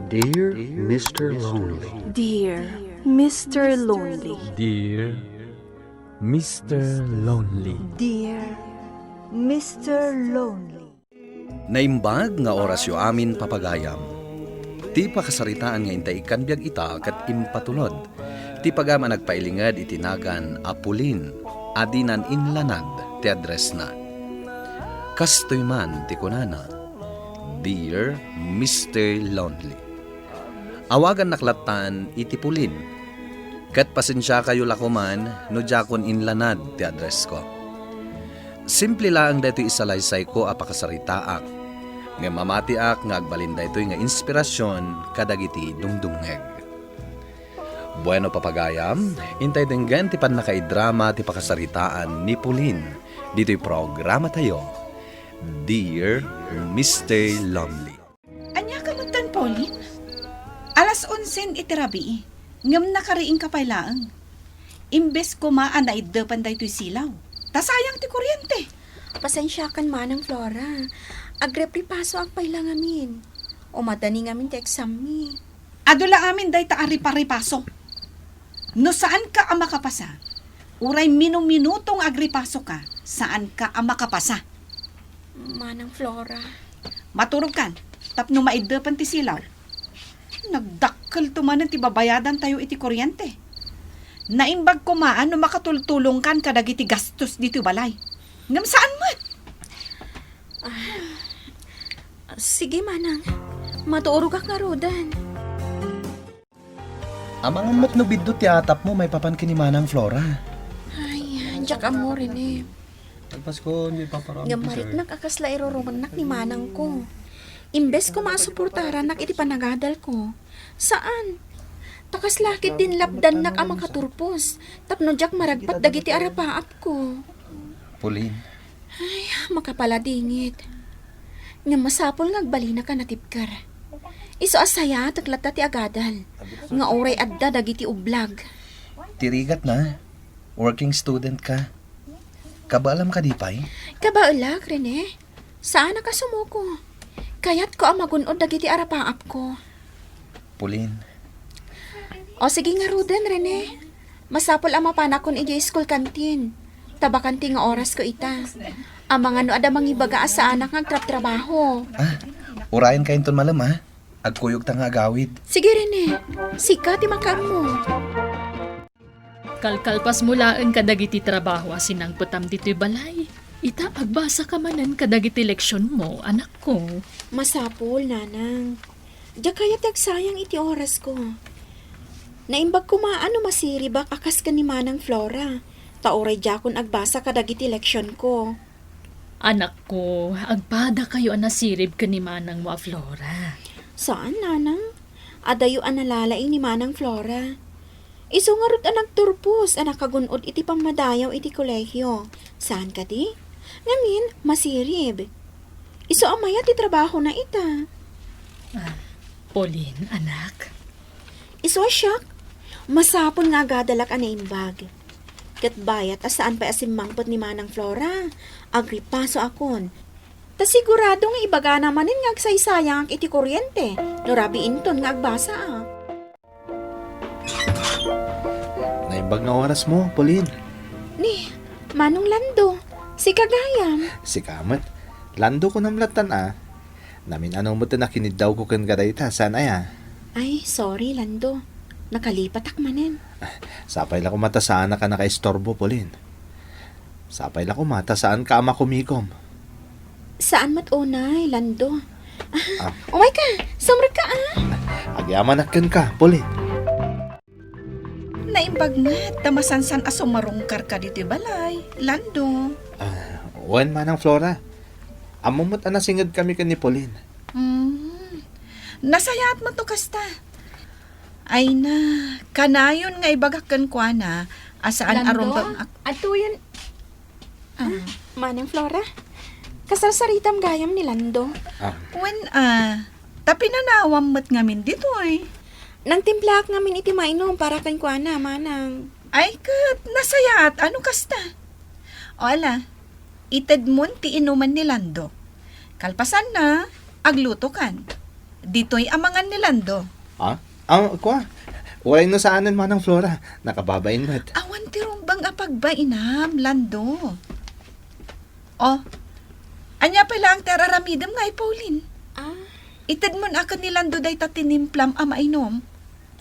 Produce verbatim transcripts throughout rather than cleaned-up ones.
Dear Mister Lonely. Dear Mister Lonely. Dear Mister Lonely. Dear Mister Lonely. Naimbag nga orasyo amin, papagayam. Ti pakasaritaan nga intay ikkan biag ita ket impatulod ti pagayam a nagpailinged iti nagan a Pauline a dinan inlanad ti addressna. Kastoy man ti kunana, "Dear Mister Lonely." Awagannak lattan iti Pauline. Ket pasensiakayo la koman no diakon inlanad ti addressko. Simple laeng daytoy isalaysayko a pakasaritaak, ngem mamatiak nga agbalin daytoy nga inspirasion kadagiti dumdumngeg. Bueno, papagayam, intay denggen ti pannakaidrama ti pakasaritaan ni Pauline ditoy programatayo, Dear Mister Lonely. Ania ka metten, Pauline? Alas onsen iti rabii, ngem nakariingka pay laeng. Imbes koma a naiddepen daytoy silaw, ta sayang ti kuryente. Pasensiakan, Manang Flora. Agripripasoak pay la ngamin. Umadani ngamin ti exammi. Adu la amin dayta a ripa-ripaso. No saanka a makapasa, uray minuminuto nga agripasoka, saanka a makapasa. Manang Flora. Maturogkan, tapno maiddepen ti silaw. Nagdakkelto manen ti babayadantayo iti kuryente. Naimbag koma no makatultulongkan kadagiti gastos ditoy balay. Ngem saan met. Ah, sige, Manang. Maturogak ngaruden. Amangan met no biddut ti atapmo maipapan ken ni Manang Flora. Ay, diak ammo, Rene. Agpaskon, di paparam. Ngem maritnak a kasla irurumennak ni manangko. Imbes koma a suportarannak iti panagadalko, saan. Ta kasla ketdi inlapdannak a makaturpos tapno diak maragpat dagiti arapaapko. Pauline. Ay, makapaladingit. Ngem masapul nga agbalinaka natibker. Isu a sayatek latta ti agadal, nga uray adda dagiti ublag. Ti rigatna, working student ka. Kabaelam kadi pay? Kabaelak, Rene. Saanak a sumuko. Kayatko a magun-od dagiti arapaapko. Pauline. O, sige ngaruden, Rene. Masapul a mapanakon idiay school canteen. Ta bakante nga orasko ita. Amangan no adda mangibaga a saanak nga agtrabtrabaho. Ah, urayenka inton malem, ah. Agkuyogta nga agawid. Sige, Rene. Sika ti makaammo. Kalkalpasmo laeng kadagiti trabaho a sinangpetam ditoy balay. Ita, agbasaka manen kadagiti leksionmo, anakko. Masapul, Nanang. Diak kayat ti agsayang iti orasko. Naimbag koma no masiribak a kas ken ni Manang Flora, ta uray diakon agbasa kadagiti leksionko. Anakko, agpadakayo a nasirib ken ni manangmo a Flora. Saan, Nanang. Adayo a nalalaing ni Manang Flora. Isu ngarud a nagturpos a nakagun-od iti pammadayaw iti kolehio. Saan kadi? Ngamin, masirib. Isu a mayat ti trabahona ita. Ah, Pauline, anak. Isu a siak, masapul nga agadalak a naimbag. Ket bayat a saan pay a simmangpet ni Manang Flora, agripasoakon. Ta sigurado nga ibagana manen nga agsaysayangak iti kuryente no rabiinton nga agbasaak. Naimbag nga orasmo, Pauline. Ni, Manong Lando, sika gayam. Sika met. Lando kunam lattan a. Namin-ano met ti nakiniddawko kenka dayta, saan aya? Ay, sorry, Lando. Nakalipatak manen. Sapay la koma ta saanak a nakaistorbo, Pauline. Sapay la koma ta saanka a makumigom. Saan met unay, Lando. Ah, ah. Umayka, sumrekka, ah. Agyamanak kenka, Pauline. Naimbag met ta masansan a sumarungkarka ditoy balay, Lando. Ah, wen, Manang Flora. Ammom met a nasingedkami ken ni Pauline. Hmm. Nasayaat met no kasta. Ay na, kanayon nga ibagak kenkuana a saan a Lando, rumbeng ak- adtoyen. Ah. Manang Flora, kasarsaritam gayam ni Lando. Ah. Wen, ah, ta pinanawam met ngamin ditoy. Nangtimplaak ngamin iti mainum para kenkuana, Manang. Ay, ket nasayaat a no kasta. O ala, itedmon ti inuman ni Lando. Kalpasanna, aglutokan. Ditoy amangan ni Lando. Ah? Ah, kua? Uray no saanen, Manang Flora. Nakababain met. Awan ti rumbeng a pagbainam, Lando. Oh, ania pay laeng ti ar-aramidem ngay, Pauline? Ah. Itedmon a ken ni Lando dayta tinimplam a mainom.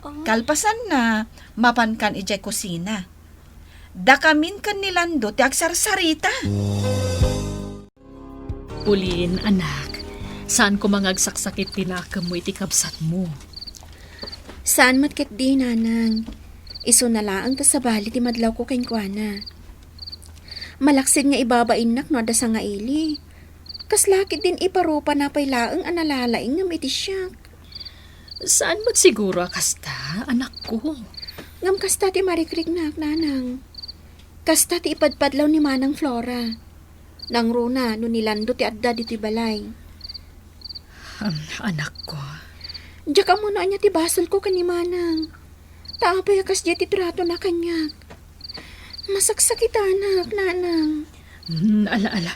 Ah. Kalpasanna, mapankan idiay kusina. Dakamin ken ni Lando ti agsarsarita. Pauline, anak, saan koma nga agsaksakit ti nakemmo iti kabsatmo. Saan met ketdi, Nanang. Isuna laeng ta sabali ti madlawko kenkuana. Malaksid nga ibabainnak no adda sangaili. Kasla ketdin iparupana pay laeng a nalalaing ngem iti siak. Saan met siguro a kasta, anakko? Ngem kasta ti marikriknak, Nanang. Kasta ti ipadpadlaw ni Manang Flora. Nangruna no ni Lando ti adda ditoy balay. Am, anakko. Diak ammo no ania ti basolko ken ni Manang. Ta apay a kasdiay ti tratona kaniak? Masaksakitanak, Nanang. Hmm, ala, ala.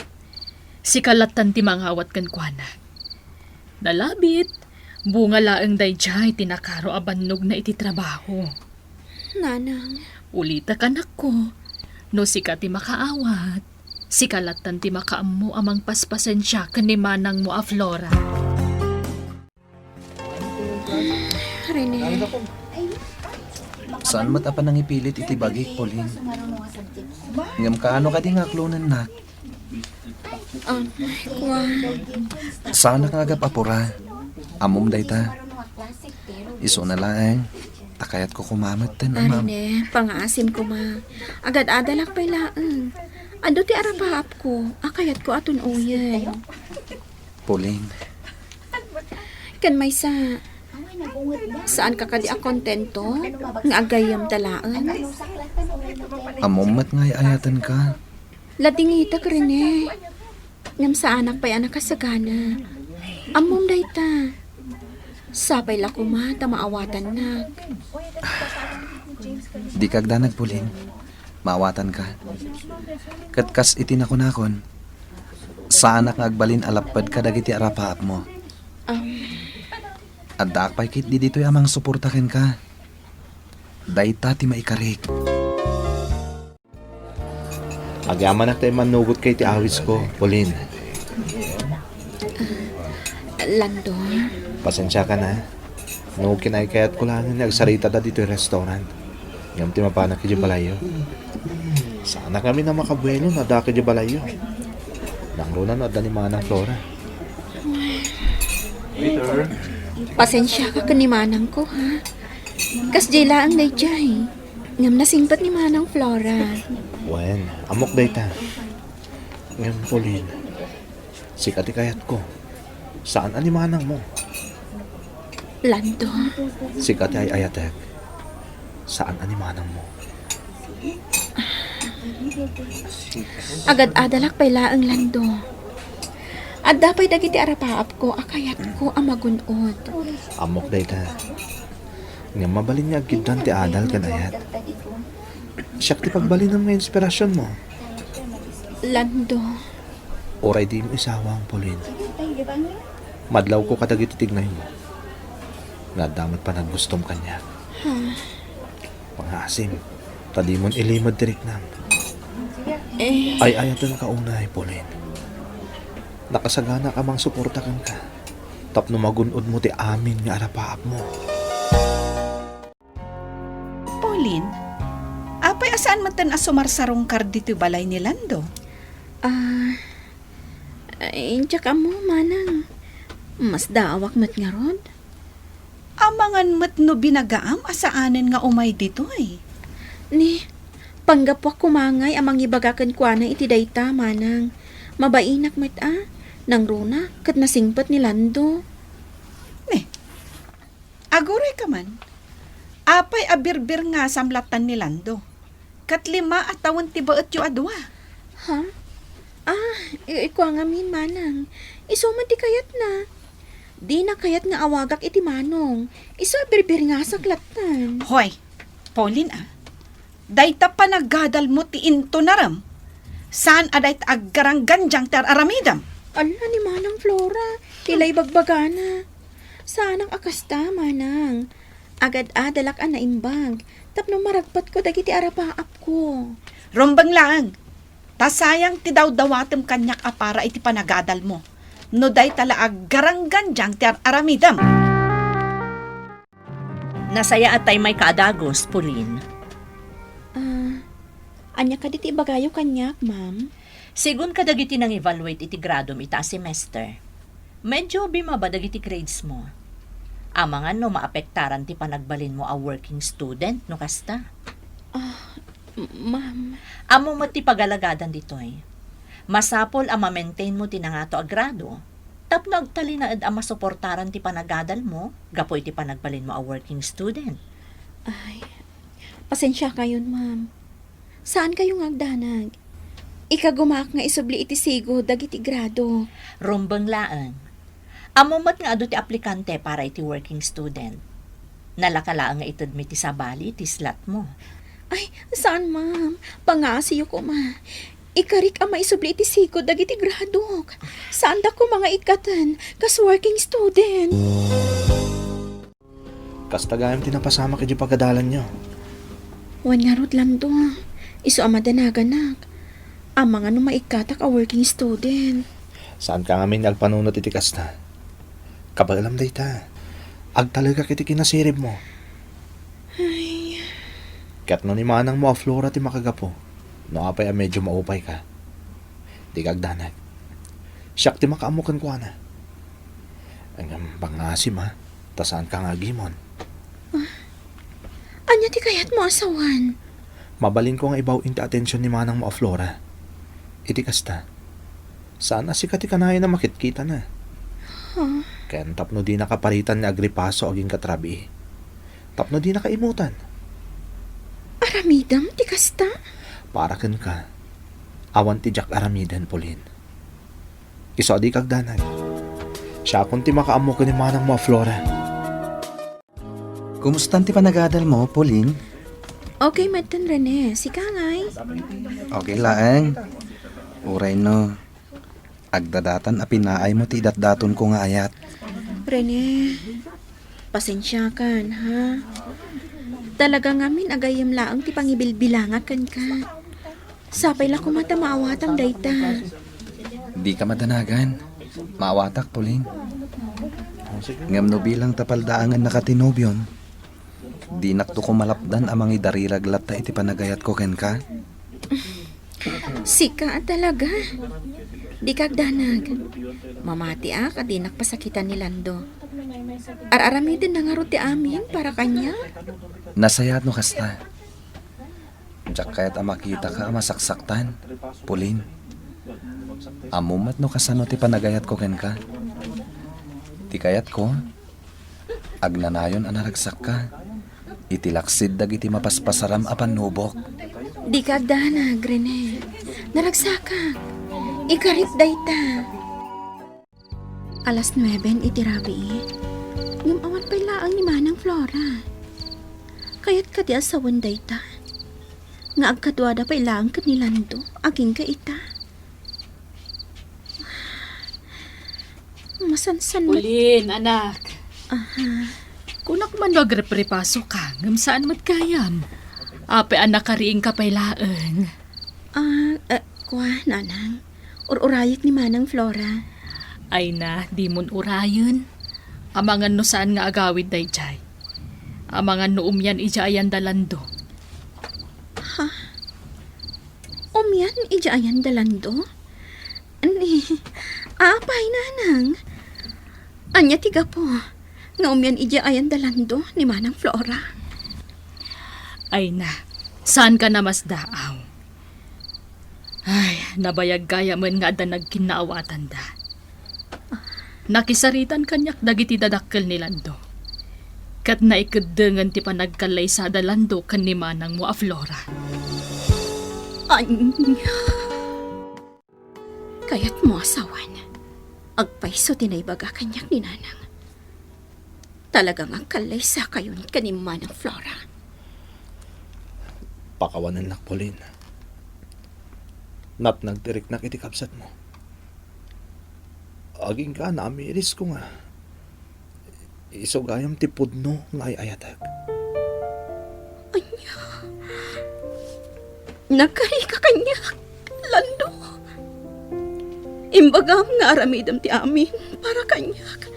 Sika lattan ti mangawat kenkuana. Nalabit, bunga laeng daydiay ti nakaro a bannogna iti trabaho. Nanang. Ulitek, anakko. No sika ti makaawat, sika lattan ti makaammo a mangpaspasensia ken ni manangmo a Flora. Rene. Saan met a panangipilit iti bagik, Pauline. Ngem kaano kadi nga aklonennak? Ah, kua. Saanak nga agap-apura. Ammom dayta. Isuna laeng, ta kayatko koma metten a ma- Rene, pangaasim koma. Agad-adalak pay laeng. Adu ti arapaapko a kayatko a tun-oyen. Pauline. Ken maysa, saanka kadi a kontento nga aggayyemta laeng? Ammom met nga ay-ayatenka. Ladingitek, Rene. Ngem saanak pay a nakasagana. Ammom dayta. Sapay la koma ta maawatannak. Dika agdanag, Pauline. Maawatanka. Ket kas iti nakunakon, saanak nga agbalin a lapped kadagiti arapaapmo. Am. Addaak pay ketdi ditoy a mangsuporta kenka. Dayta ti maikarik. Agyamanak ta immannugotka iti awisko, Pauline. Lando. Pasensiakan a. No kinaykayatko laengen nga agsaritada ditoy restaurant, ngem ti mapanak idiay balayyo. Saanak ngamin a makabuelo no addaak idiay balayyo. Nangruna no adda ni Manang Flora. Waiter. Pasensiaka ken ni manangko, ha? Kasdiay laeng daydiay. Ngem nasingpet ni Manang Flora. Wen, ammok dayta. Ngem, Pauline, sika ti kayatko. Saan a ni manangmo. Lando. Sika ti ay-ayatek. Saan a ni manangmo. Agad-adalak pay laeng, Lando. Adda pay dagiti arapaapko a kayatko a magun-od. Ammok dayta. Ngem mabalin nga agkiddan ti adal ken ayat. Siak ti pagbalinem nga inspirasionmo. Lando. Uray dimo isawang, Pauline. Madlawko kadagiti tignaymo. Nga adda met panagustom kaniak. Ha? Pangaasim, ta dimon ilimed ti riknam. Eh. Ay-ayatenka unay, Pauline. Nakasaganak a mangsuporta kenka tapno magun-odmo ti amin nga arapaapmo. Pauline, apay a saan metten a sumarsarungkar ditoy balay ni Lando? Ah, ay, diak ammo, manang. Masdaawak met ngarud. Amangan met no binagaam a saanen nga umay ditoy. Ni, panggapuak koma ngay a mangibaga kenkuana iti dayta, manang. Mabainak met a, nangruna, ket nasingpet ni Lando. Ni, Aguray ka man. Apay a birbirngasam lattan ni Lando? Ket lima a tawen ti baetyo a dua. Ha? Ah, i-, ikua ngamin, manang. Isu met ti kayatna. Dina kayat nga awagak iti manong. Isu a birbirngasak lattan. Hoy, Pauline a. Dayta panagadalmo ti intunarem. Saan a dayta aggaranggandiang ti ar-aramidem. Ala ni Manang Flora, ti la ibagbagana. Saanak a kasta, manang. Agad-adalak a naimbag, tapno maragpatko dagiti arapaapko. Rumbeng laeng, ta sayang ti dawdawatem kaniak a para iti panagadalmo, no dayta la a garanggandiang ti ar-aramidem. Nasayaat tay mayka a dagus, Pauline. Ah, ania kadi ti ibagayo kaniak, ma'am? Sigun kadagiti nang-evaluate iti gradom ita a semester, medyo bimaba dagiti grades mo. Amangan no maapektaran ti panagbalinmo a working student no kasta. Ah, m-, ma'am. Ammo met ti pagalagadan ditoy. Masapul a ma-maintain mo ti nangato a grado tapno agtalinaed a masuportaran ti panagadalmo gapu iti panagbalinmo a working student. Ay, pasensiakayon, ma'am. Saankayo nga agdanag. Ikagumaak nga isubli iti sigud dagiti grado. Rumbeng laeng. Ammo met nga adu ti aplikante para iti working student. Nalaka laeng nga itedmi ti sabali iti slot mo. Ay, saan, ma'am. Pangaasiyo koma. Ikarik a maisubli iti sigud dagiti gradok. Saandak koma nga ikkaten kas working student. Kasta gayam ti napasamak idiay pagadalanyo. Wen ngarud, Lando, isu a madanaganak. Amangan no maikkatak a working student. Saanka ngamin nga agpanunot iti kasta. Kabaelam dayta. Agtalekak iti kinasiribmo. Ay. Ket no ni manangmo a Flora ti makagapu, no apay a medyo maupayka, dika agdanag. Siak ti makaammo kenkuana. Ngem pangngaasim, a, ta saanka nga agimon. Ah, ania ti kayatmo a sawen? Mabalinko nga ibaw-in ti atension ni manangmo a Flora. Iti kasta, saan a sika ti kanayon a makitkitana. Huh? Ken tapno dinaka paritan nga agripaso agingga ti rabii. Tapno dinaka imutan. Aramidem ti kasta? Para kenka, awan ti diak aramiden, Pauline. Isu a dika agdanag. Siakon ti makaammo ken ni manangmo a Flora. Kumustan ti panagadalmo, Pauline? Okay metten, Rene. Sika ngay? Okay laeng. Uray no, agdadatan a pinaaymo ti idatdatonko nga ayat. Rene, pasensiakan, ha? Talaga ngamin a gayyem laeng ti pangibilbilangak kenka. Sapay la koma ta maawatan dayta. Dika madanagan. Maawatak, Pauline. Ngem no bilang ta paldaangan naka ti nobiom, dinakto koma lapdan a mangidarirag latta iti panagayatko kenka. Sika a talaga. Dika agdanag. Mamatiak a dinak pasakitan ni Lando. Ar-aramidenna ngarud ti amin para kaniak. Nasayaat no kasta. Diak kayat a makitaka a masaksaktan, Pauline. Ammom met no kasano ti panagayatko kenka. Ti kayatko, agnanayon a naragsakka iti laksid dagiti mapaspasaram a pannubok. Dika agdanag, Rene. Naragsakak. Ikarik dayta. Alas nueben iti rabii, ngem awan pay laeng ni Manang Flora. Kayat kadi a sawen dayta, nga agkaduada pay laeng ken ni Lando agingga ita? Masansan met. Pauline, anak. Aha. Kunak man no agreprepasoka, ngem saan met gayam. Apay a nakariingka pay laeng. Ah, eh, kua, Nanang. Ur-urayek ni Manang Flora. Ay na, dimon urayen. Amangan no saan nga agawid daydiay. Amangan no umian idiay ayan da Lando. Ha? Umian idiay ayan da Lando? Ni, apay, Nanang? Ania ti gapu nga umian idiay ayan da Lando ni Manang Flora? Ay na, saanka namasdaaw? Ay, nabayag gayamen nga adda nagkinnaawatanda. Nakisaritan kaniak dagiti dadakkel ni Lando. Ket naikeddengen ti panagkallaysada Lando ken ni manangmo a Flora. Ania? Kayatmo a sawen, agpayso ti naibaga kaniak ni Nanang. Talaga nga agkallaysakayon ken ni Manang Flora. Pakawanennak, Pauline. Napnag ti riknak iti kabsatmo. Agingga a naamirisko nga Isu gayam ti pudno nga ay-ayatek. Ania? Nagkarika kaniak, Lando. Imbagam nga aramidem ti amin para kaniak.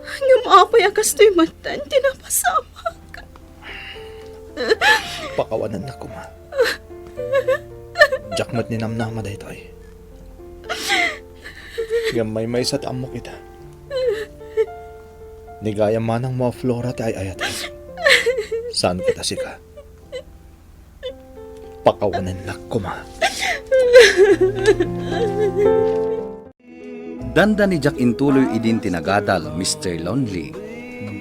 Ngem apay a kastoy metten ti napasamak? Pakawanennak koma. Diak met ninamnama daytoy. Ngem maymaysa ti ammok ita. Ni gayam manangmo a Flora ti ay-ayatek. Saan ket a sika. Pakawanennak koma. Dandani diak intuloy idin ti nagadal, Mister Lonely,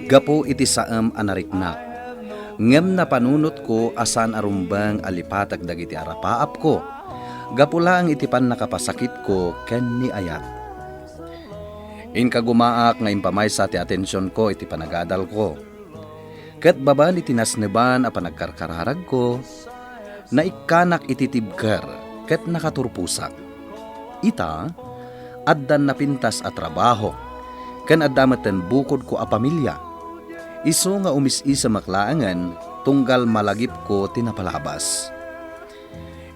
gapu iti saem a nariknak. Ngem napanunotko a saan a rumbeng a lipatek dagiti arapaapko, gapu laeng iti pannakapasakitko ken ni ayat. Inkagumaak nga impamaysa ti atensionko iti panagadalko. Ket babaen iti nasneban a panagkarkararagko, naikkanak iti tibker ket nakaturposak. Ita, addan napintas a trabaho, ken adda metten bukodko a pamilia. Isu nga umis-isemek laengen tunggal malagipko ti napalabas.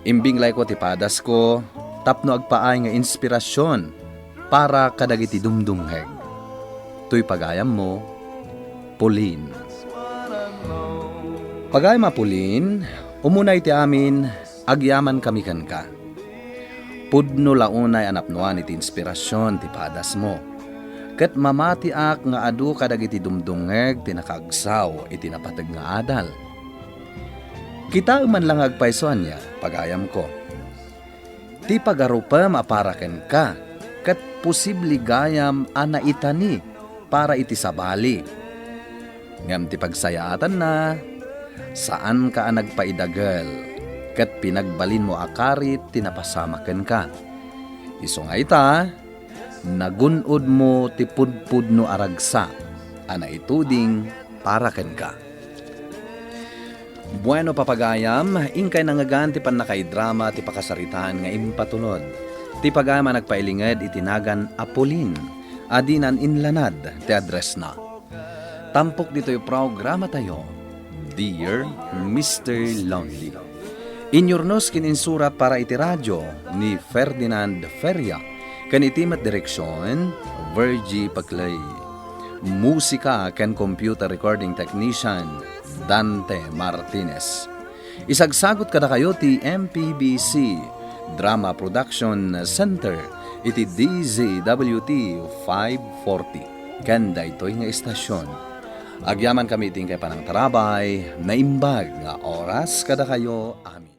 Imbinglayko ti padasko tapno agpaay nga inspirasyon para kadagiti dumdumngeg. Toy pagayammo, Pauline. Pagayam a Pauline, umuna iti amin, agyamankami kenka. Pudno la unay a napnoan iti inspirasyon ti padasmo. Ket mamatiak nga adu kadagiti dumdumngeg ti nakaagsaw iti napateg nga adal. Kitaem man la nga agpayso ania, pagayamko. Ti pagarupem a para kenka, ket posible gayam a naitani para iti sabali. Ngem ti pagsayaatanna, saanka a nagpaidagel, ket pinagbalinmo a karit ti napasamak kenka. Isu nga ita, nagun-odmo ti pudpudno a ragsak a naituding para kenka. Bueno, papagayam, inkay nangngegan ti pannakaidrama ti pakasaritaan nga impatulod. Ti pagayam a nagpailinged iti nagan a Pauline, a dinan inlanad ti addressna. Tampok ditoy programatayo, Dear Mister Lonely. Inyurnos ken insurat para iti radio ni Ferdinand Feria, ken iti met direksion, Virgie Paclay. Musika ken computer recording technician, Dante Martinez. Isagsagut kadakayo ti M P B C Drama Production Center iti D Z W T five forty ken daytoy nga estasion. Agyamankami iti inkay panangtarabay, naimbag nga oras kadakayo amin.